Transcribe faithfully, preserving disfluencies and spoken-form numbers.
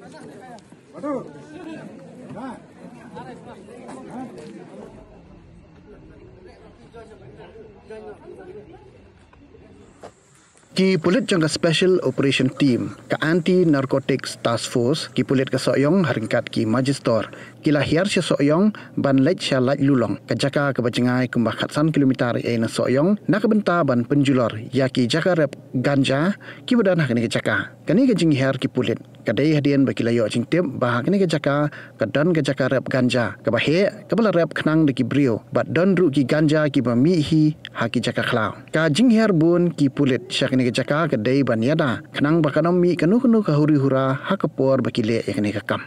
Ki pulit jong ka Special Operation Team, ka Anti Narcotics Task Force, ki pulit ka Sohiong ha ryngkat ki Magistrate, ki la hiar sha Sohiong ban leit sha Laitlulong, ka jaka kaba jngai kumba khatsan kilometer ïa na Sohiong, na ka bynta ban pynjulor ïa ki jaka rep ganja kiba don ha kane ka jaka. Kane ka jinghiar ki pulit ka dei hadien ba ki la ïoh jingtip ba ha kane ka jaka ka don ka jaka rep ganja kaba heh, kaba la rep khnang da ki briew, bad don ruh ki ganja kiba mih hi ha ki jaka khlaw. Ka jinghiar bun ki pulit sha kane ka jaka ka dei ban ïada khnang ba kan ym mih kano kano ka huri hura ha ka por ba ki leh ïa kane ka kam.